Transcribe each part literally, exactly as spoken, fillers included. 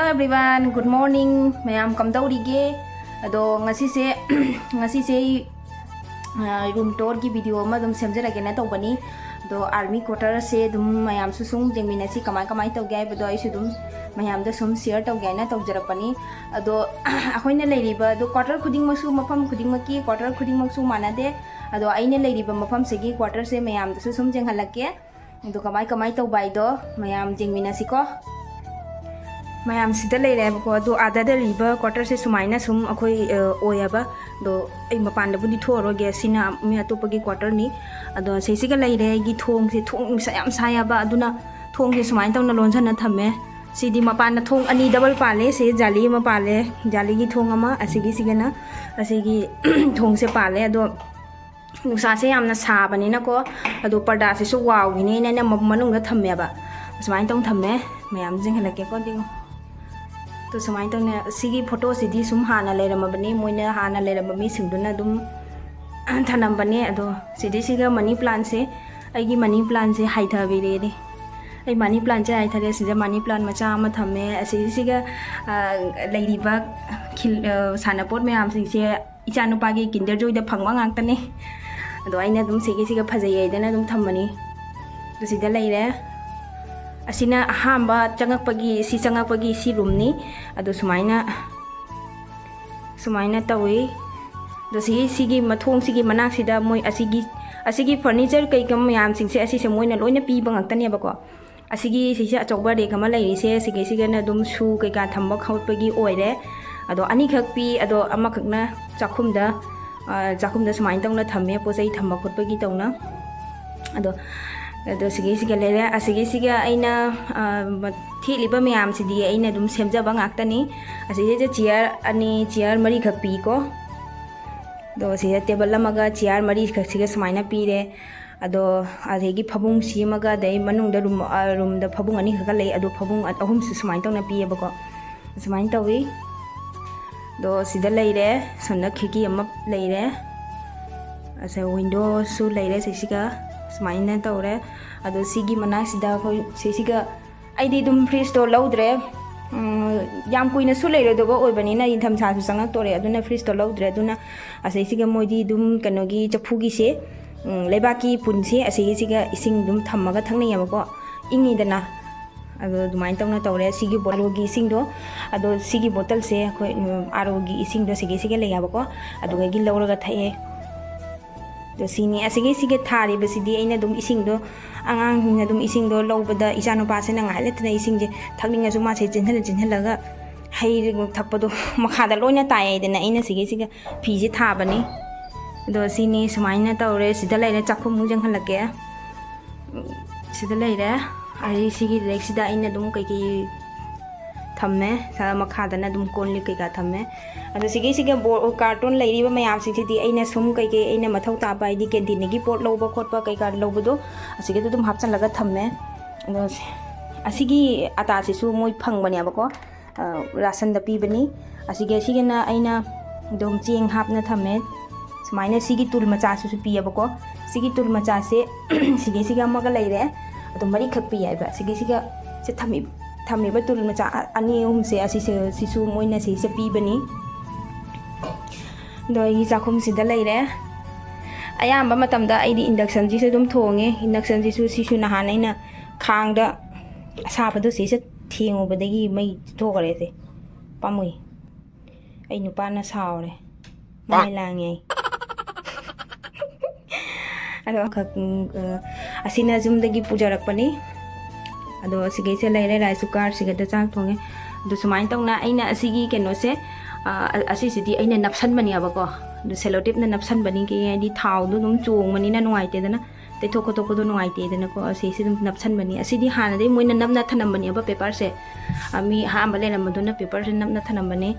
Everyone, good morning. ꯃꯌꯥꯝ ꯀꯝꯗꯧꯔꯤꯒꯦ? ꯑꯗꯣ ꯉꯁꯤꯁꯦ ꯉꯁꯤꯁꯦ ꯑꯩ ꯔꯨꯝ ꯇꯣꯔꯒꯤ ꯚꯤꯗꯤꯑꯣ ꯑꯃ ꯑꯗꯨꯝ ꯁꯦꯝꯖꯔꯒꯦꯅ ꯇꯧꯕꯅꯤ꯫ ꯑꯗꯣ ꯑꯥꯔꯃꯤ ꯀ꯭ꯋꯥꯇꯔꯁꯦ ꯑꯗꯨꯝ ꯃꯌꯥꯝꯁꯨ ꯁꯨꯝ ꯌꯦꯡꯃꯤꯟꯅꯁꯤ, ꯀꯃꯥꯏ ꯀꯃꯥꯏꯅ ꯇꯧꯒꯦ ꯍꯥꯏꯕꯗꯣ ꯑꯩꯁꯨ ꯑꯗꯨꯝ ꯃꯌꯥꯝꯗ ꯁꯨꯝ ꯁꯤꯌꯔ ꯇꯧꯒꯦ ꯍꯥꯏꯅ ꯇꯧꯖꯔꯛꯄꯅꯤ꯫ ꯑꯗꯣ ꯑꯩꯈꯣꯏꯅ ꯂꯩꯔꯤꯕ ꯑꯗꯣ ꯀ꯭ꯋꯥꯇꯔ ꯈꯨꯗꯤꯡꯃꯛꯁꯨ, ꯃꯐꯝ ꯈꯨꯗꯤꯡꯃꯛꯀꯤ ꯀ꯭ꯋꯥꯇꯔ ꯈꯨꯗꯤꯡꯃꯛꯁꯨ ꯃꯥꯟꯅꯗꯦ꯫ ꯑꯗꯣ ꯑꯩꯅ ꯂꯩꯔꯤꯕ ꯃꯐꯝꯁꯤꯒꯤ ꯀ꯭ꯋꯥꯇꯔꯁꯦ ꯃꯌꯥꯝꯗꯁꯨ ꯁꯨꯝ ꯌꯦꯡꯍꯜꯂꯛꯀꯦ꯫ ꯑꯗꯣ ꯀꯃꯥꯏ ꯀꯃꯥꯏ ꯇꯧꯕ ꯍꯥꯏꯗꯣ ꯃꯌꯥꯝ ꯌꯦꯡꯃꯤꯟꯅꯁꯤꯀꯣ꯫ ꯃꯌꯥꯝ ꯁꯤꯗ ꯂꯩꯔꯦꯕꯀꯣ꯫ ꯑꯗꯣ ꯑꯥꯗ ꯂꯩꯔꯤꯕ ꯀ꯭ꯋꯥꯇꯔꯁꯦ ꯁꯨꯃꯥꯏꯅ ꯁꯨꯝ ꯑꯩꯈꯣꯏ, ꯑ, ꯑꯣꯏꯌꯦꯕ꯫ ꯑꯗꯣ ꯑꯩ ꯃꯄꯥꯟꯗꯕꯨꯗꯤ ꯊꯣꯛꯑꯔꯣꯏꯒꯦ, ꯁꯤꯅ ꯃꯤ ꯑꯇꯣꯞꯄꯒꯤ ꯀ꯭ꯋꯥꯇꯔꯅꯤ꯫ ꯑꯗꯣ ꯁꯤꯁꯤꯒ ꯂꯩꯔꯦ꯫ ꯑꯩꯒꯤ ꯊꯣꯡꯁꯦ, ꯊꯣꯡ ꯅꯨꯡꯁꯥ ꯌꯥꯝ ꯁꯥꯏꯌꯦꯕ, ꯑꯗꯨꯅ ꯊꯣꯡꯁꯦ ꯁꯨꯃꯥꯏꯅ ꯇꯧꯅ ꯂꯣꯟꯁꯤꯟꯅ ꯊꯝꯃꯦ꯫ ꯁꯤꯗꯤ ꯃꯄꯥꯟꯗ ꯊꯣꯡ ꯑꯅꯤ ꯗꯕꯜ ꯄꯥꯜꯂꯦ꯫ ꯁꯤ ꯖꯥꯂꯤ ꯑꯃ ꯄꯥꯜꯂꯦ, ꯖꯥꯂꯤꯒꯤ ꯊꯣꯡ ꯑꯃ, ꯑꯁꯤꯒꯤꯁꯤꯒꯅ ꯑꯁꯤꯒꯤ ꯊꯣꯡꯁꯦ ꯄꯥꯜꯂꯦ꯫ ꯑꯗꯣ ꯅꯨꯡꯁꯥꯁꯦ ꯌꯥꯝꯅ ꯁꯥꯕꯅꯤꯅꯀꯣ, ꯑꯗꯣ ꯄꯔꯗꯥꯁꯤꯁꯨ ꯋꯥꯎꯈꯤꯅꯦꯅ ꯑꯩꯅ ꯃ-, ꯃꯅꯨꯡꯗ ꯊꯝꯃꯦꯕ꯫ ꯁꯨꯃꯥꯏꯅ ꯇꯧꯅ ꯊꯝꯃꯦ꯫ ꯃꯌꯥꯝ ꯌꯦꯡꯍꯜꯂꯛꯀꯦꯀꯣ꯫ ꯑꯗꯨ ꯑꯗꯣ ꯁꯨꯃꯥꯏꯅ ꯇꯧꯅ, ꯁꯤꯒꯤ ꯐꯣꯇꯣꯁꯤꯗꯤ ꯁꯨꯝ ꯍꯥꯟꯅ ꯂꯩꯔꯝꯃꯕꯅꯤ, ꯃꯣꯏꯅ ꯍꯥꯟꯅ ꯂꯩꯔꯝꯕ ꯃꯤꯁꯤꯡꯗꯨꯅ ꯑꯗꯨꯝ ꯊꯅꯝꯕꯅꯦ꯫ ꯑꯗꯣ ꯁꯤꯗꯩꯁꯤꯒ ꯃꯅꯤ ꯄ꯭ꯂꯥꯟꯁꯦ, ꯑꯩꯒꯤ ꯃꯅꯤ ꯄ꯭ꯂꯥꯟꯁꯦ ꯍꯥꯏꯊꯕꯤꯔꯦꯅꯦ꯫ ꯑꯩ ꯃꯅꯤ ꯄ꯭ꯂꯥꯟꯁꯦ ꯍꯥꯏꯊꯔꯦ꯫ ꯁꯤꯗ ꯃꯅꯤ ꯄ꯭ꯂꯥꯟ ꯃꯆꯥ ꯑꯃ ꯊꯝꯃꯦ꯫ ꯑꯁꯤꯁꯤꯒ, ꯑ, ꯂꯩꯔꯤꯕ ꯈꯤꯜ-, ꯑ, ꯁꯥꯟꯅꯄꯣꯠ ꯃꯌꯥꯝꯁꯤꯡꯁꯦ ꯏꯆꯥꯅꯨꯄꯥꯒꯤ ꯀꯤꯟꯗꯔ ꯖꯣꯏꯗ ꯐꯪꯕ ꯉꯥꯛꯇꯅꯦ꯫ ꯑꯗꯣ ꯑꯩꯅ ꯑꯗꯨꯝ ꯁꯤꯒꯤꯁꯤꯒ ꯐꯖꯩ ꯍꯥꯏꯗꯅ ꯑꯗꯨꯝ ꯊꯝꯕꯅꯤ꯫ ꯑꯗꯨ ꯁꯤꯗ ꯂꯩꯔꯦ꯫ ꯑꯁꯤꯅ ꯑꯍꯥꯟꯕ ꯆꯪꯉꯛꯄꯒꯤ, ꯁꯤ ꯆꯪꯉꯛꯄꯒꯤ ꯁꯤ ꯔꯨꯝꯅꯤ꯫ ꯑꯗꯣ ꯁꯨꯃꯥꯏꯅ, ꯁꯨꯃꯥꯏꯅ ꯇꯧꯏ꯫ ꯑꯗꯣ ꯁꯤ, ꯁꯤꯒꯤ ꯃꯊꯣꯡꯁꯤꯒꯤ ꯃꯅꯥꯛꯁꯤꯗ ꯃꯣꯏ ꯑꯁꯤꯒꯤ, ꯑꯁꯤꯒꯤ ꯐꯔꯅꯤꯆꯔ ꯀꯩꯀꯥ ꯃꯌꯥꯝꯁꯤꯡꯁꯦ ꯑꯁꯤꯁꯦ ꯃꯣꯏꯅ ꯂꯣꯏꯅ ꯄꯤꯕ ꯉꯥꯛꯇꯅꯦꯕꯀꯣ꯫ ꯑꯁꯤꯒꯤ, ꯁꯤꯁꯦ ꯑꯆꯧꯕ ꯔꯦꯛ ꯑꯃ ꯂꯩꯔꯤꯁꯦ, ꯁꯤꯒꯤꯁꯤꯒꯅ ꯑꯗꯨꯝ ꯁꯨ ꯀꯩꯀꯥ ꯊꯝꯕ ꯈꯣꯠꯄꯒꯤ ꯑꯣꯏꯔꯦ꯫ ꯑꯗꯣ ꯑꯅꯤꯈꯛ ꯄꯤ, ꯑꯗꯣ ꯑꯃꯈꯛꯅ ꯆꯥꯛꯈꯨꯝꯗ, ꯑ, ꯆꯥꯛꯈꯨꯝꯗ ꯁꯨꯃꯥꯏꯅ ꯇꯧꯅ ꯊꯝꯃꯦ, ꯄꯣꯠ ꯆꯩ ꯊꯝꯕ ꯈꯣꯠꯄꯒꯤ ꯇꯧꯅ꯫ ꯑꯗꯣ, ꯑꯗꯣ ꯁꯤꯒꯤꯁꯤꯒ ꯂꯩꯔꯦ꯫ ꯑꯁꯤꯒꯤꯁꯤꯒ ꯑꯩꯅ, ꯑ, ꯃ-, ꯊꯦꯠꯂꯤꯕ ꯃꯌꯥꯝꯁꯤꯗꯤ ꯑꯩꯅ ꯑꯗꯨꯝ ꯁꯦꯝꯖꯕ ꯉꯥꯛꯇꯅꯤ꯫ ꯑꯁꯤꯁꯤꯗ ꯆꯤꯌꯔ ꯑꯅꯤ, ꯆꯤꯌꯔ ꯃꯔꯤꯈꯛ ꯄꯤꯀꯣ꯫ ꯑꯗꯣ ꯁꯤꯗ ꯇꯦꯕꯜ ꯑꯃꯒ ꯆꯤꯌꯔ ꯃꯔꯤꯈꯛꯁꯤꯒ ꯁꯨꯃꯥꯏꯅ ꯄꯤꯔꯦ꯫ ꯑꯗꯣ ꯑꯗꯒꯤ ꯐꯃꯨꯡ ꯁꯤ ꯑꯃꯒ, ꯑꯗꯩ ꯃꯅꯨꯡꯗ ꯔꯨꯝ, ꯑ, ꯔꯨꯝꯗ ꯐꯃꯨꯡ ꯑꯅꯤꯈꯛꯀ ꯂꯩ, ꯑꯗꯣ ꯐꯃꯨꯡ ꯑ-, ꯑꯍꯨꯝꯁꯨ ꯁꯨꯃꯥꯏꯅ ꯇꯧꯅ ꯄꯤꯌꯦꯕꯀꯣ꯫ ꯁꯨꯃꯥꯏꯅ ꯇꯧꯋꯤ꯫ ꯑꯗꯣ ꯁꯤꯗ ꯂꯩꯔꯦ, ꯁꯣꯝꯗ ꯈꯤꯔꯀꯤ ꯑꯃ ꯂꯩꯔꯦ, ꯑꯁꯦ ꯋꯤꯟꯗꯣꯁꯨ ꯂꯩꯔꯦ ꯁꯤꯁꯤꯒ꯫ ꯁꯨꯃꯥꯏꯅ ꯇꯧꯔꯦ꯫ ꯑꯗꯣ ꯁꯤꯒꯤ ꯃꯅꯥꯛꯁꯤꯗ ꯑꯩꯈꯣꯏ ꯁꯤꯁꯤꯒ, ꯑꯩꯗꯤ ꯑꯗꯨꯝ ꯐ꯭ꯔꯤꯖꯇꯣ ꯂꯧꯗ꯭ꯔꯦ, ꯎꯝ, ꯌꯥꯝ ꯀꯨꯏꯅꯁꯨ ꯂꯩꯔꯣꯏꯗꯕ ꯑꯣꯏꯕꯅꯤꯅ, ꯏꯪꯊꯝꯊꯥꯁꯨ ꯆꯪꯉꯛꯇꯣꯔꯦ, ꯑꯗꯨꯅ ꯐ꯭ꯔꯤꯖꯇꯣ ꯂꯧꯗ꯭ꯔꯦ꯫ ꯑꯗꯨꯅ ꯑꯁꯤꯁꯤꯒ ꯃꯣꯏꯗꯤ ꯑꯗꯨꯝ ꯀꯩꯅꯣꯒꯤ ꯆꯐꯨꯒꯤꯁꯦ, ꯎꯝ, ꯂꯩꯕꯥꯛꯀꯤ ꯄꯨꯟꯁꯦ ꯑꯁꯤꯒꯤꯁꯤꯒ ꯏꯁꯤꯡ ꯑꯗꯨꯝ ꯊꯝꯃꯒ ꯊꯛꯅꯩꯌꯦꯕꯀꯣ, ꯏꯪꯉꯤꯗꯅ꯫ ꯑꯗꯣ ꯑꯗꯨꯃꯥꯏꯅ ꯇꯧꯅ ꯇꯧꯔꯦ꯫ ꯁꯤꯒꯤ ꯕꯣ-, ꯑꯥꯔꯣꯒꯤ ꯏꯁꯤꯡꯗꯣ, ꯑꯗꯣ ꯁꯤꯒꯤ ꯕꯣꯇꯜꯁꯦ ꯑꯩꯈꯣꯏ, ꯎꯝ, ꯑꯥꯔꯣꯒꯤ ꯏꯁꯤꯡꯗꯣ ꯁꯤꯒꯤꯁꯤꯒ ꯂꯩꯌꯦꯕꯀꯣ, ꯑꯗꯨꯗꯒꯤ ꯂꯧꯔꯒ ꯊꯛꯑꯦ꯫ ꯑꯗꯣ ꯁꯤꯅꯤ꯫ ꯑꯁꯤꯒꯤ, ꯁꯤꯒꯤ ꯊꯥꯔꯤꯕꯁꯤꯗꯤ ꯑꯩꯅ ꯑꯗꯨꯝ ꯏꯁꯤꯡꯗꯣ, ꯑꯉꯥꯡꯁꯤꯡꯅ ꯑꯗꯨꯝ ꯏꯁꯤꯡꯗꯣ ꯂꯧꯕꯗ, ꯏꯆꯥ ꯅꯨꯄꯥꯁꯤꯅ ꯉꯥꯏꯍꯥꯛ ꯂꯩꯇꯅ ꯏꯁꯤꯡꯁꯦ ꯊꯛꯅꯤꯡꯉꯁꯨ ꯃꯥꯁꯦ ꯆꯦꯟꯁꯤꯜꯂ ꯆꯦꯟꯁꯤꯜꯂꯒ ꯍꯩ ꯊꯛꯄꯗꯣ ꯃꯈꯥꯗ ꯂꯣꯏꯅ ꯇꯥꯏ ꯍꯥꯏꯗꯅ ꯑꯩꯅ ꯁꯤꯒꯤꯁꯤꯒ ꯐꯤꯁꯦ ꯊꯥꯕꯅꯤ꯫ ꯑꯗꯣ ꯁꯤꯅꯤ, ꯁꯨꯃꯥꯏꯅ ꯇꯧꯔꯦ꯫ ꯁꯤꯗ ꯂꯩꯔꯦ, ꯆꯥꯛꯈꯨꯝꯃꯨꯛ ꯌꯦꯡꯍꯜꯂꯛꯀꯦ꯫ ꯁꯤꯗ ꯂꯩꯔꯦ꯫ ꯑꯩ ꯁꯤꯒꯤ ꯔꯦꯛꯁꯤꯗ ꯑꯩꯅ ꯑꯗꯨꯝ ꯀꯩꯀꯩ ꯊꯝꯃꯦ꯫ ꯁ-, ꯃꯈꯥꯗꯅ ꯑꯗꯨꯝ ꯀꯣꯜ ꯂꯤꯛ ꯀꯩꯀꯥ ꯊꯝꯃꯦ꯫ ꯑꯗꯣ ꯁꯤꯒꯤꯁꯤꯒ ꯕꯣ-, ꯀꯥꯔꯇꯨꯟ ꯂꯩꯔꯤꯕ ꯃꯌꯥꯝꯁꯤꯡꯁꯤꯗꯤ ꯑꯩꯅ ꯁꯨꯝ ꯀꯩꯀꯩ ꯑꯩꯅ ꯃꯊꯧ ꯇꯥꯕ, ꯍꯥꯏꯗꯤ ꯀꯦꯟꯇꯤꯟꯗꯒꯤ ꯄꯣꯠ ꯂꯧꯕ ꯈꯣꯠꯄ ꯀꯩꯀꯥ ꯂꯧꯕꯗꯣ ꯑꯁꯤꯒꯤꯗ ꯑꯗꯨꯝ ꯍꯥꯞꯆꯜꯂꯒ ꯊꯝꯃꯦ꯫ ꯑꯗꯣ ꯁꯤ-, ꯑꯁꯤꯒꯤ ꯑꯇꯥꯁꯤꯁꯨ ꯃꯣꯏ ꯐꯪꯕꯅꯦꯕꯀꯣ, ꯑ, ꯔꯥꯁꯟꯗ ꯄꯤꯕꯅꯤ꯫ ꯑꯁꯤꯒꯤ, ꯑꯁꯤꯒꯤꯅ ꯑꯩꯅ ꯑꯗꯨꯝ ꯆꯦꯡ ꯍꯥꯞꯅ ꯊꯝꯃꯦ꯫ ꯁꯨꯃꯥꯏꯅ ꯁꯤꯒꯤ ꯇꯨꯜ ꯃꯆꯥꯁꯤꯁꯨ ꯄꯤꯌꯦꯕꯀꯣ꯫ ꯁꯤꯒꯤ ꯇꯨꯜ ꯃꯆꯥꯁꯦ ꯁꯤꯒꯤꯁꯤꯒ ꯑꯃꯒ ꯂꯩꯔꯦ꯫ ꯑꯗꯨꯝ ꯃꯔꯤꯈꯛ ꯄꯤꯌꯦꯕ꯫ ꯁꯤꯒꯤꯁꯤꯒ ꯁꯤ ꯊꯝꯃꯤ-, ꯊꯝꯃꯤꯕ ꯇꯨꯜ ꯃꯆꯥ ꯑ-, ꯑꯅꯤ ꯑꯍꯨꯝꯁꯦ ꯑꯁꯤꯁꯦ, ꯁꯤꯁꯨ ꯃꯣꯏꯅ ꯁꯤꯁꯦ ꯄꯤꯕꯅꯤ꯫ ꯑꯗꯣ ꯑꯩꯒꯤ ꯆꯥꯛꯈꯨꯝꯁꯤꯗ ꯂꯩꯔꯦ꯫ ꯑꯌꯥꯝꯕ ꯃꯇꯝꯗ ꯑꯩꯗꯤ inductionꯁꯤꯁꯨ ꯑꯗꯨꯝ ꯊꯣꯡꯉꯦ꯫ Inductionꯁꯤꯁꯨ ꯁꯤꯁꯨ ꯅꯍꯥꯟ ꯑꯩꯅ ꯈꯥꯡꯗ ꯑꯁꯥꯕꯗꯣ ꯁꯤꯁꯦ ꯊꯦꯡꯉꯨꯕꯗꯒꯤ ꯃꯩ ꯊꯣꯛꯈ꯭ꯔꯦ ꯁꯦ꯫ ꯄꯥꯝꯃꯨꯏ꯫ ꯑꯩ ꯅꯨꯄꯥꯅ ꯁꯥꯎꯔꯦ꯫ ꯃꯃꯩ ꯂꯥꯡꯉꯦ ꯑꯩ꯫ ꯑꯗꯣ ꯈꯛ-, ꯎꯝ, ꯑ, ꯑꯁꯤꯅ ꯌꯨꯝꯗꯒꯤ ꯄꯨꯖꯔꯛꯄꯅꯤ꯫ ꯑꯗꯣ ꯑꯁꯤꯒꯩꯁꯦ ꯂꯩꯔꯦ, rice cooker, ꯁꯤꯒꯗ ꯆꯥꯛ ꯊꯣꯡꯉꯦ꯫ ꯑꯗꯣ ꯁꯨꯃꯥꯏꯅ ꯇꯧꯅ ꯑꯩꯅ ꯑꯁꯤꯒꯤ ꯀꯩꯅꯣꯁꯦ, ꯑ, ꯑ-, ꯑꯁꯤꯁꯤꯗꯤ ꯑꯩꯅ ꯅꯞꯁꯟꯕꯅꯦꯕꯀꯣ꯫ ꯑꯗꯣ sellotapeꯅ ꯅꯞꯁꯟꯕꯅꯤ, ꯀꯩ ꯍꯥꯏꯗꯤ ꯊꯥꯎꯗꯣ ꯑꯗꯨꯝ ꯆꯣꯡꯕꯅꯤꯅ ꯅꯨꯡꯉꯥꯏꯇꯦꯗꯅ, ꯇꯩꯊꯣꯛ ꯈꯣꯠꯇꯣꯛꯄꯗꯣ ꯅꯨꯡꯉꯥꯏꯇꯦꯗꯅꯀꯣ꯫ ꯑꯁꯤꯁꯦ ꯑꯗꯨꯝ ꯅꯞꯁꯟꯕꯅꯤ꯫ ꯑꯁꯤꯗꯤ ꯍꯥꯟꯅꯗꯒꯤ ꯃꯣꯏꯅ ꯅꯞꯅ ꯊꯅꯝꯕꯅꯦꯕ paperꯁꯦ꯫ ꯑ, ꯃꯤ ꯑꯍꯥꯟꯕ ꯂꯩꯔꯝꯕꯗꯨꯅ paperꯁꯦ ꯅꯞꯅ ꯊꯅꯝꯕꯅꯦ꯫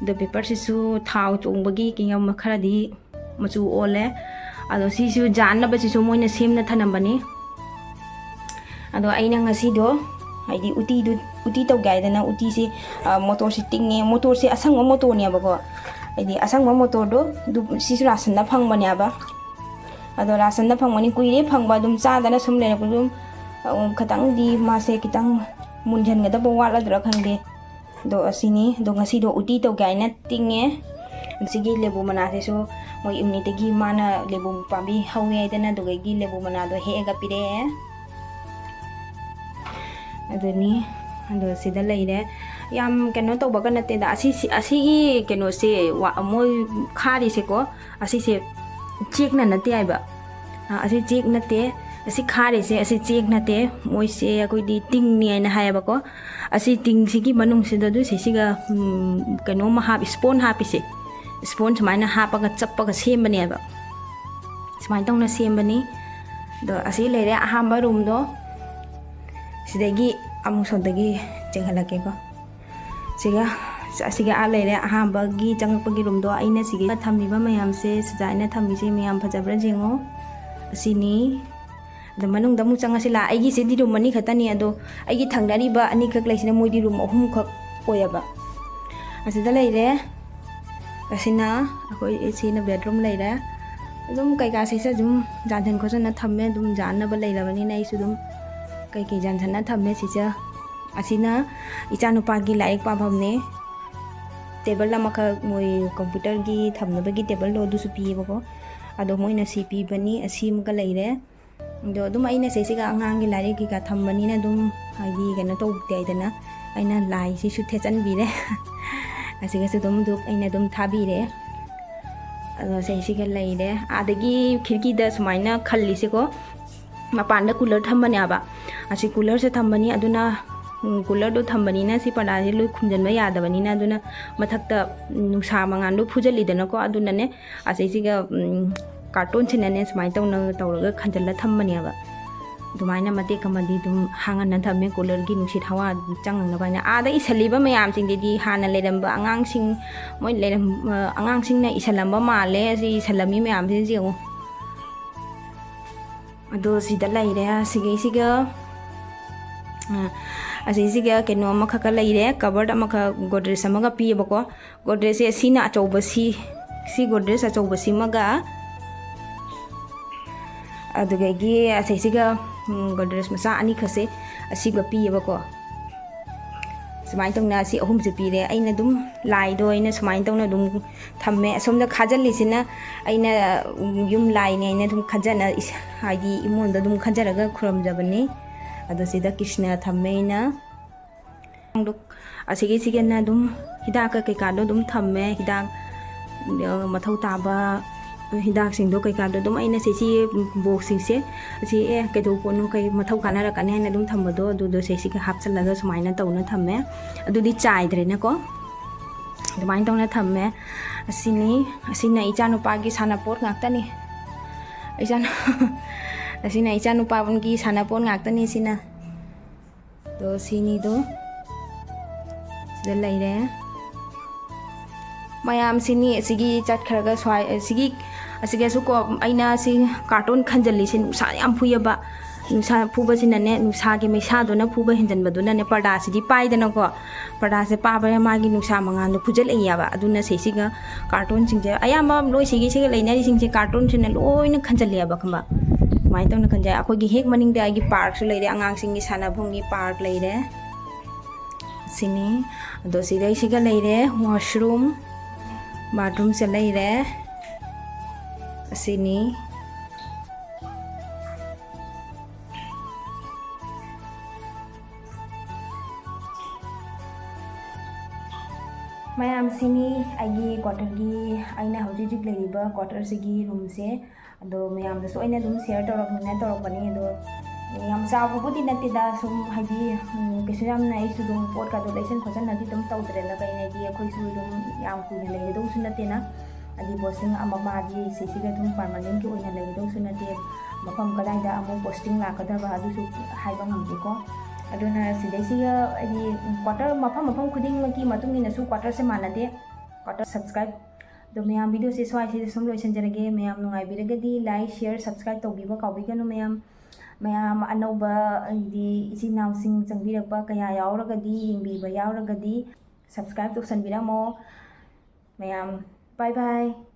ꯑꯗꯣ paperꯁꯤꯁꯨ ꯊꯥꯎ ꯆꯣꯡꯕꯒꯤ ꯀꯩꯅꯣꯝꯃ ꯈꯔꯗꯤ ꯃꯆꯨ ꯑꯣꯜꯂꯦ꯫ ꯑꯗꯣ ꯁꯤꯁꯨ ꯌꯥꯟꯅꯕꯁꯤꯁꯨ ꯃꯣꯏꯅ ꯁꯦꯝꯅ ꯊꯅꯝꯕꯅꯤ꯫ ꯑꯗꯣ ꯑꯩꯅ ꯉꯁꯤꯗꯣ, ꯍꯥꯏꯗꯤ ꯎꯇꯤꯗꯨ, ꯎꯇꯤ ꯇꯧꯒꯦ ꯍꯥꯏꯗꯅ ꯎꯇꯤꯁꯦ, ꯑ, motorꯁꯦ ꯇꯤꯡꯉꯦ꯫ Motorꯁꯦ ꯑꯁꯪꯕ motorꯅꯦꯕꯀꯣ꯫ ꯍꯥꯏꯗꯤ ꯑꯁꯪꯕ motorꯗꯣ ꯑꯗꯨ, ꯁꯤꯁꯨ ꯔꯥꯁꯟꯗ ꯐꯪꯕꯅꯦꯕ꯫ ꯑꯗꯣ ꯔꯥꯁꯟꯗ ꯐꯪꯕꯅꯤ, ꯀꯨꯏꯔꯦ ꯐꯪꯕ, ꯑꯗꯨꯝ ꯆꯥꯗꯅ ꯁꯨꯝ ꯂꯩꯔꯛꯄ, ꯑꯗꯨꯝ, ꯑ, ꯈꯤꯇꯪꯗꯤ ꯃꯥꯁꯦ ꯈꯤꯇꯪ ꯃꯨꯟꯖꯟꯒꯗꯕ ꯋꯥꯠꯂꯗ꯭ꯔꯥ ꯈꯪꯗꯦ꯫ ꯑꯗꯣ ꯑꯁꯤꯅꯤ꯫ ꯑꯗꯣ ꯉꯁꯤꯗꯣ ꯎꯇꯤ ꯇꯧꯒꯦ ꯍꯥꯏꯅ ꯇꯤꯡꯉꯦ꯫ ꯑꯁꯤꯒꯤ ꯂꯦꯕꯨ ꯃꯅꯥꯁꯤꯁꯨ ꯃꯣꯏ ꯏꯝꯅꯤꯗꯒꯤ ꯃꯥꯅ ꯂꯦꯕꯨ ꯄꯥꯝꯕꯤ ꯍꯧꯋꯦ ꯍꯥꯏꯗꯅ, ꯑꯗꯨꯗꯒꯤ ꯂꯦꯕꯨ ꯃꯅꯥꯗꯣ ꯍꯦꯛꯑꯒ ꯄꯤꯔꯛꯑꯦ꯫ ꯑꯗꯨꯅꯤ꯫ ꯑꯗꯣ ꯁꯤꯗ ꯂꯩꯔꯦ꯫ ꯌꯥꯝ ꯀꯩꯅꯣ ꯇꯧꯕꯒ ꯅꯠꯇꯦꯗ꯫ ꯑꯁꯤ, ꯑꯁꯤꯒꯤ ꯀꯩꯅꯣꯁꯦ, ꯋꯥ-, ꯃꯣꯏ ꯈꯥꯔꯤꯁꯦꯀꯣ, ꯑꯁꯤꯁꯦ ꯆꯦꯛꯅ ꯅꯠꯇꯦ ꯍꯥꯏꯕ꯫ ꯑ, ꯑꯁꯤ ꯆꯦꯛ ꯅꯠꯇꯦ꯫ ꯑꯁꯤ ꯈꯥꯔꯤꯁꯦ, ꯑꯁꯤ ꯆꯦꯛ ꯅꯠꯇꯦ꯫ ꯃꯣꯏꯁꯦ ꯑꯩꯈꯣꯏꯗꯤ ꯇꯤꯡꯅꯤ ꯍꯥꯏꯅ ꯍꯥꯏꯌꯦꯕꯀꯣ꯫ ꯑꯁꯤ ꯇꯤꯡꯁꯤꯒꯤ ꯃꯅꯨꯡꯁꯤꯗ ꯑꯗꯨ ꯁꯤꯁꯤꯒ, ꯎꯝ, ꯀꯩꯅꯣꯝꯃ ꯍꯥꯞ-, ꯏꯁꯄꯣꯟ ꯍꯥꯞꯄꯤꯁꯦ꯫ ꯏꯁꯄꯣꯟ ꯁꯨꯃꯥꯏꯅ ꯍꯥꯞꯄꯒ ꯆꯞꯄꯒ ꯁꯦꯝꯕꯅꯦꯕ꯫ ꯁꯨꯃꯥꯏꯅ ꯇꯧꯅ ꯁꯦꯝꯕꯅꯤ꯫ ꯑꯗꯣ ꯑꯁꯤ ꯂꯩꯔꯦ ꯑꯍꯥꯟꯕ ꯔꯨꯝꯗꯣ꯫ ꯁꯤꯗꯒꯤ ꯑꯃꯨꯛ ꯁꯣꯝꯗꯒꯤ ꯆꯦꯟꯈꯠꯂꯛꯀꯦꯀꯣ꯫ ꯁꯤꯒ, ꯑꯁꯤꯒ ꯑꯥ ꯂꯩꯔꯦ ꯑꯍꯥꯟꯕꯒꯤ ꯆꯪꯉꯛꯄꯒꯤ ꯔꯨꯝꯗꯣ꯫ ꯑꯩꯅ ꯁꯤꯒꯤ ꯊꯝꯃꯤꯕ ꯃꯌꯥꯝꯁꯦ, ꯁꯤꯗ ꯑꯩꯅ ꯊꯝꯃꯤꯁꯦ ꯃꯌꯥꯝ ꯐꯖꯕ꯭ꯔꯥ ꯌꯦꯡꯉꯣ꯫ ꯑꯁꯤꯅꯤ꯫ ꯑꯗꯣ ꯃꯅꯨꯡꯗ ꯑꯃꯨꯛ ꯆꯪꯉꯁꯤ ꯂꯥ꯫ ꯑꯩꯒꯤꯁꯤꯗꯤ ꯔꯨꯝ ꯑꯅꯤ ꯈꯛꯇꯅꯤ, ꯑꯗꯣ ꯑꯩꯒꯤ ꯊꯪꯅꯔꯤꯕ ꯑꯅꯤꯈꯛ ꯂꯩꯁꯤꯅ ꯃꯣꯏꯗꯤ ꯔꯨꯝ ꯑꯍꯨꯝꯈꯛ ꯑꯣꯏꯌꯦꯕ꯫ ꯑꯁꯤꯗ ꯂꯩꯔꯦ꯫ ꯑꯁꯤꯅ ꯑꯩꯈꯣꯏ, ꯁꯤꯅ ꯕꯦꯗꯔꯨꯝ ꯂꯩꯔꯦ꯫ ꯑꯗꯨꯝ ꯀꯩꯀꯥꯁꯤꯁꯨ ꯑꯗꯨꯝ ꯌꯥꯟꯁꯟ ꯈꯣꯠꯆꯟꯅ ꯊꯝꯃꯦ꯫ ꯑꯗꯨꯝ ꯌꯥꯟꯅꯕ ꯂꯩꯔꯕꯅꯤꯅ ꯑꯩꯁꯨ ꯑꯗꯨꯝ ꯀꯩꯀꯩ ꯌꯥꯟꯁꯟꯅ ꯊꯝꯃꯦ꯫ ꯁꯤꯁꯦ, ꯑꯁꯤꯅ ꯏꯆꯥꯅꯨꯄꯥꯒꯤ ꯂꯥꯏꯔꯤꯛ ꯄꯥꯐꯝꯅꯦ꯫ ꯇꯦꯕꯜ ꯑꯃꯈꯛ ꯃꯣꯏ ꯀꯝꯄ꯭ꯌꯨꯇꯔꯒꯤ ꯊꯝꯅꯕꯒꯤ ꯇꯦꯕꯜꯗꯣ ꯑꯗꯨꯁꯨ ꯄꯤꯌꯦꯕꯀꯣ꯫ ꯑꯗꯣ ꯃꯣꯏꯅ ꯁꯤ ꯄꯤꯕꯅꯤ꯫ ꯑꯁꯤ ꯑꯃꯒ ꯂꯩꯔꯦ꯫ ꯑꯗꯣ ꯑꯗꯨꯝ ꯑꯩꯅ ꯁꯤꯁꯤꯒ ꯑꯉꯥꯡꯒꯤ ꯂꯥꯏꯔꯤꯛ ꯀꯩꯀꯥ ꯊꯝꯕꯅꯤꯅ ꯑꯗꯨꯝ ꯍꯥꯏꯗꯤ ꯀꯩꯅꯣ ꯇꯧꯗꯦ ꯍꯥꯏꯗꯅ ꯑꯩꯅ ꯂꯥꯏꯁꯤꯁꯨ ꯊꯦꯠꯆꯟꯕꯤꯔꯦ꯫ ꯑꯁꯤꯒꯁꯨ ꯑꯗꯨꯝ ꯙꯨꯞ ꯑꯩꯅ ꯑꯗꯨꯝ ꯊꯥꯕꯤꯔꯦ꯫ ꯑꯗꯣ ꯁꯤꯁꯤꯒ ꯂꯩꯔꯦ꯫ ꯑꯥꯗꯒꯤ ꯈꯤꯔꯀꯤꯗ ꯁꯨꯃꯥꯏꯅ ꯈꯜꯂꯤꯁꯦꯀꯣ, ꯃꯄꯥꯟꯗ ꯀꯨꯂꯔ ꯊꯝꯕꯅꯦꯕ꯫ ꯑꯁꯤ ꯀꯨꯂꯔꯁꯦ ꯊꯝꯕꯅꯤ, ꯑꯗꯨꯅ, ꯎꯝ, ꯀꯨꯂꯔꯗꯣ ꯊꯝꯕꯅꯤꯅ ꯁꯤ ꯄꯔꯗꯥꯁꯦ ꯂꯣꯏ ꯈꯨꯝꯖꯤꯟꯕ ꯌꯥꯗꯕꯅꯤꯅ, ꯑꯗꯨꯅ ꯃꯊꯛꯇ, ꯎꯝ, ꯅꯨꯡꯁꯥ ꯃꯉꯥꯜꯗꯣ ꯐꯨꯖꯜꯂꯤꯗꯅꯀꯣ, ꯑꯗꯨꯅꯅꯦ ꯑꯁꯤꯁꯤꯒ, ꯎꯝ, ꯀꯥꯔꯇꯨꯟꯁꯤꯅꯅꯦ ꯁꯨꯃꯥꯏꯅ ꯇꯧꯅ ꯇꯧꯔꯒ ꯈꯟꯖꯜꯂ ꯊꯝꯕꯅꯦꯕ꯫ ꯑꯗꯨꯃꯥꯏꯅ ꯃꯇꯦꯛ ꯑꯃꯗꯤ ꯑꯗꯨꯝ ꯍꯥꯡꯍꯟꯅ ꯊꯝꯃꯦ, ꯀꯨꯂꯔꯒꯤ ꯅꯨꯡꯁꯤꯠ ꯍꯋꯥ ꯆꯪꯉꯛꯅꯕ ꯍꯥꯏꯅ꯫ ꯑꯥꯗ ꯏꯁꯜꯂꯤꯕ ꯃꯌꯥꯝꯁꯤꯡꯗꯨꯗꯤ ꯍꯥꯟꯅ ꯂꯩꯔꯝꯕ ꯑꯉꯥꯡꯁꯤꯡ, ꯃꯣꯏ ꯂꯩꯔꯝ-, ꯑ, ꯑꯉꯥꯡꯁꯤꯡꯅ ꯏꯁꯜꯂꯝꯕ ꯃꯥꯜꯂꯦ꯫ ꯑꯁꯤ ꯏꯁꯜꯂꯝꯃꯤ ꯃꯌꯥꯝꯁꯤꯡꯁꯦ ꯌꯦꯡꯉꯨ꯫ ꯑꯗꯣ ꯁꯤꯗ ꯂꯩꯔꯦ꯫ ꯁꯤꯒꯩꯁꯤꯒ, ꯑ, ꯑꯁꯤꯁꯤꯒ ꯀꯩꯅꯣ ꯑꯃꯈꯛꯀ ꯂꯩꯔꯦ, ꯀꯕꯔ ꯑꯃꯈꯛ, ꯒꯣꯗ꯭ꯔꯦꯖ ꯑꯃꯒ ꯄꯤꯌꯦꯕꯀꯣ꯫ ꯒꯣꯗ꯭ꯔꯦꯖꯁꯦ ꯁꯤꯅ ꯑꯆꯧꯕ, ꯁꯤ, ꯁꯤ ꯒꯣꯗ꯭ꯔꯦꯖ ꯑꯆꯧꯕꯁꯤꯃꯒ, ꯑꯗꯨꯗꯒꯤ ꯑꯁꯤꯁꯤꯒ, ꯎꯝ, ꯒꯣꯗ꯭ꯔꯦꯖ ꯃꯆꯥ ꯑꯅꯤꯈꯛꯁꯦ ꯑꯁꯤꯒ ꯄꯤꯌꯦꯕꯀꯣ꯫ ꯁꯨꯃꯥꯏꯅ ꯇꯧꯅ ꯑꯁꯤ ꯑꯍꯨꯝꯁꯦ ꯄꯤꯔꯦ꯫ ꯑꯩꯅ ꯑꯗꯨꯝ ꯂꯥꯏꯗꯣ ꯑꯩꯅ ꯁꯨꯃꯥꯏꯅ ꯇꯧꯅ ꯑꯗꯨꯝ ꯊꯝꯃꯦ꯫ ꯑꯁꯣꯝꯗ ꯈꯥꯖꯤꯜꯂꯤꯁꯤꯅ ꯑꯩꯅ, ꯎꯝ, ꯌꯨꯝ ꯂꯥꯏꯅꯦ ꯍꯥꯏꯅ ꯑꯗꯨꯝ ꯈꯟꯖꯅ ꯏꯁ-, ꯍꯥꯏꯗꯤ ꯏꯃꯣꯟꯗ ꯑꯗꯨꯝ ꯈꯟꯖꯔꯒ ꯈꯨꯔꯨꯝꯖꯕꯅꯤ꯫ ꯑꯗꯣ ꯁꯤꯗ ꯀ꯭ꯔꯤꯁꯅ ꯊꯝꯃꯦ ꯑꯩꯅ꯫ ꯑꯗꯨ ꯑꯁꯤꯒꯤꯁꯤꯒꯤꯅ ꯑꯗꯨꯝ ꯍꯤꯗꯥꯛꯀ ꯀꯩꯀꯥꯗꯣ ꯑꯗꯨꯝ ꯊꯝꯃꯦ꯫ ꯍꯤꯗꯥꯛ, ꯑ, ꯃꯊꯧ ꯇꯥꯕ ꯍꯤꯗꯥꯛꯁꯤꯡꯗꯣ ꯀꯩꯀꯥꯗꯣ ꯑꯗꯨꯝ ꯑꯩꯅ ꯁꯤ, ꯁꯤ ꯕꯣꯛꯁꯁꯤꯡꯁꯦ, ꯑꯁꯤ, ꯑꯦ, ꯀꯩꯗꯧ ꯄꯣꯠꯅꯣ, ꯀꯩ ꯃꯊꯧ ꯀꯥꯟꯅꯔꯛꯀꯅꯤ ꯍꯥꯏꯅ ꯑꯗꯨꯝ ꯊꯝꯕꯗꯣ, ꯑꯗꯨꯗꯣ ꯁꯤꯁꯤꯒ ꯍꯥꯞꯆꯜꯂꯒ ꯁꯨꯃꯥꯏꯅ ꯇꯧꯅ ꯊꯝꯃꯦ꯫ ꯑꯗꯨꯗꯤ ꯆꯥꯏꯗ꯭ꯔꯦꯅꯀꯣ꯫ ꯑꯗꯨꯃꯥꯏꯅ ꯇꯧꯅ ꯊꯝꯃꯦ꯫ ꯑꯁꯤꯅꯤ, ꯑꯁꯤꯅ ꯏꯆꯥꯅꯨꯄꯥꯒꯤ ꯁꯥꯟꯅꯄꯣꯠ ꯉꯥꯛꯇꯅꯤ꯫ ꯏꯆꯥꯅꯨ-, ꯑꯁꯤꯅ ꯏꯆꯥꯅꯨꯄꯥꯒꯤ ꯁꯥꯟꯅꯄꯣꯠ ꯉꯥꯛꯇꯅꯤ ꯁꯤꯅ꯫ ꯑꯗꯣ ꯁꯤꯅꯤꯗꯣ ꯁꯤꯗ ꯂꯩꯔꯦ꯫ ꯃꯌꯥꯝꯁꯤꯅꯤ ꯑꯁꯤꯒꯤ ꯆꯠꯈ꯭ꯔꯒ ꯁ꯭ꯋꯥꯏ, ꯑꯁꯤꯒꯤ, ꯑꯁꯤꯒꯁꯨ ꯀꯣ, ꯑꯩꯅ ꯁꯤ ꯀꯥꯔꯇꯨꯟ ꯈꯟꯖꯜꯂꯤꯁꯦ ꯅꯨꯡꯁꯥ ꯌꯥꯝ ꯐꯨꯏꯌꯦꯕ꯫ ꯅꯨꯡꯁꯥ ꯐꯨꯕꯁꯤꯅꯅꯦ, ꯅꯨꯡꯁꯥꯒꯤ ꯃꯩꯁꯥꯗꯨꯅ ꯐꯨꯕ ꯍꯦꯟꯖꯟꯕꯗꯨꯅꯅꯦ, ꯄꯔꯗꯥꯁꯤꯗꯤ ꯄꯥꯏꯗꯅꯀꯣ, ꯄꯔꯗꯥꯁꯦ ꯄꯥꯕꯅ ꯃꯥꯒꯤ ꯅꯨꯡꯁꯥ ꯃꯉꯥꯜꯗꯣ ꯐꯨꯖꯜꯂꯛꯏꯌꯦꯕ꯫ ꯑꯗꯨꯅ ꯁꯤꯁꯤꯒ ꯀꯥꯔꯇꯨꯟꯁꯤꯡꯁꯦ ꯑꯌꯥꯝꯕ ꯂꯣꯏ ꯁꯤꯒꯤ, ꯁꯤꯒ ꯂꯩꯅꯔꯤꯁꯤꯡꯁꯦ ꯀꯥꯔꯇꯨꯟꯁꯤꯅ ꯂꯣꯏꯅ ꯈꯟꯖꯜꯂꯦꯕ, ꯈꯪꯕ? ꯑꯗꯨꯃꯥꯏꯅ ꯇꯧꯅ ꯈꯟꯖꯩ꯫ ꯑꯩꯈꯣꯏꯒꯤ ꯍꯦꯛ ꯃꯅꯤꯡꯗ ꯑꯩꯒꯤ ꯄꯥꯔꯛꯁꯨ ꯂꯩꯔꯦ, ꯑꯉꯥꯡꯁꯤꯡꯒꯤ ꯁꯥꯟꯅꯐꯝꯒꯤ ꯄꯥꯔꯛ ꯂꯩꯔꯦ꯫ ꯁꯤꯅꯤ꯫ ꯑꯗꯣ ꯁꯤꯗꯩꯁꯤꯒ ꯂꯩꯔꯦ washroom, bathroomꯁꯦ ꯂꯩꯔꯦ꯫ ꯑꯁꯤꯅꯤ꯫ ꯃꯌꯥꯝꯁꯤꯅꯤ ꯑꯩꯒꯤ quarterꯒꯤ, ꯑꯩꯅ ꯍꯧꯖꯤꯛ ꯍꯧꯖꯤꯛ ꯂꯩꯔꯤꯕ quarterꯁꯤꯒꯤ roomꯁꯦ꯫ ꯑꯗꯣ ꯃꯌꯥꯝꯗꯁꯨ ꯑꯩꯅ ꯑꯗꯨꯝ share ꯇꯧꯔꯛꯅꯤꯅ ꯇꯧꯔꯛꯄꯅꯤ꯫ ꯑꯗꯣ ꯌꯥꯝ ꯆꯥꯎꯕꯕꯨꯗꯤ ꯅꯠꯇꯦꯗ, ꯁꯨꯝ ꯍꯥꯏꯗꯤ, ꯎꯝ, ꯀꯩꯁꯨ ꯌꯥꯝꯅ ꯑꯩꯁꯨ ꯑꯗꯨꯝ ꯄꯣꯠꯀꯗꯣ ꯂꯩꯁꯟ ꯈꯣꯠꯆꯟꯅꯗꯤ ꯑꯗꯨꯝ ꯇꯧꯗ꯭ꯔꯦꯅ, ꯀꯩꯅꯣꯗꯤ ꯑꯩꯈꯣꯏꯁꯨ ꯑꯗꯨꯝ ꯌꯥꯝ ꯀꯨꯏꯅ ꯂꯩꯒꯗꯧꯁꯨ ꯅꯠꯇꯦꯅ꯫ ꯍꯥꯏꯗꯤ posting ꯑꯃ ꯃꯥꯗꯤ ꯁꯤꯁꯤꯒ ꯑꯗꯨꯝ permanentꯀꯤ ꯑꯣꯏꯅ ꯂꯩꯒꯗꯧꯁꯨ ꯅꯠꯇꯦ, ꯃꯐꯝ ꯀꯗꯥꯏꯗ ꯑꯃꯨꯛ posting ꯂꯥꯛꯀꯗꯕ ꯑꯗꯨꯁꯨ ꯍꯥꯏꯕ ꯉꯝꯗꯦꯀꯣ꯫ ꯑꯗꯨꯅ ꯁꯤꯗꯩꯁꯤꯒ ꯍꯥꯏꯗꯤ quarter ꯃꯐꯝ ꯃꯐꯝ ꯈꯨꯗꯤꯡꯃꯛꯀꯤ ꯃꯇꯨꯡ ꯏꯟꯅꯁꯨ quarterꯁꯦ ꯃꯥꯟꯅꯗꯦ꯫ Quarter subscribe ꯑꯗꯣ ꯃꯌꯥꯝ videoꯁꯦ ꯁ꯭ꯋꯥꯏꯁꯤꯗ ꯁꯨꯝ ꯂꯣꯏꯁꯤꯟꯖꯔꯒꯦ꯫ ꯃꯌꯥꯝ ꯅꯨꯡꯉꯥꯏꯕꯤꯔꯒꯗꯤ like, share, subscribe ꯇꯧꯕꯤꯕ ꯀꯥꯎꯕꯤꯒꯅꯨ ꯃꯌꯥꯝ꯫ ꯃꯌꯥꯝ ꯑꯅꯧꯕ ꯍꯥꯏꯗꯤ ꯏꯆꯤꯟ ꯏꯅꯥꯎꯁꯤꯡ ꯆꯪꯕꯤꯔꯛꯄ ꯀꯌꯥ ꯌꯥꯎꯔꯒꯗꯤ, ꯌꯦꯡꯕꯤꯕ ꯌꯥꯎꯔꯒꯗꯤ subscribe ꯇꯧꯁꯟꯕꯤꯔꯝꯃꯣ꯫ ꯃꯌꯥꯝ bye bye꯫